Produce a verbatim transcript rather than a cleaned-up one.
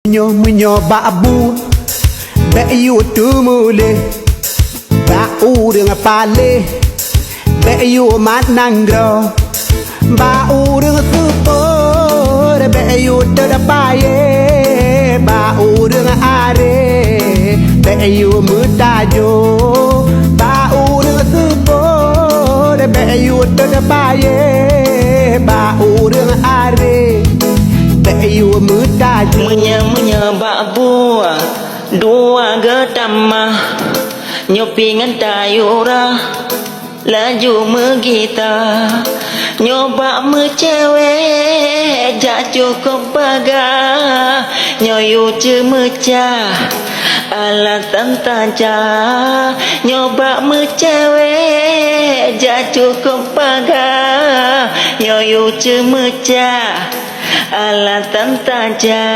Nyoe meunyoe bak bu, bék yue teumuléh. Bak ureuëng paléh, bék yue mat nanggroe. Bak ureuëng seupôt, bék yue teudeuk payé. Bak ureuëng aré, bék yue meutajoe. Bak ureuëng seupôt, bék yue teudeuk payé. Bak ureuëng aré, bék yue meutajoe. Meunyoe-meunyoe bak bu, dua geutamah, nyoe pih ngon tayue rhah, laju meugita. Nyoe bak meucewek jak cukôp bagah, nyoe yue ceumeucah alasan saja. Nyoe bak meucewek jak cukôp bagah, nyoe yue ceumeucah alasan saja.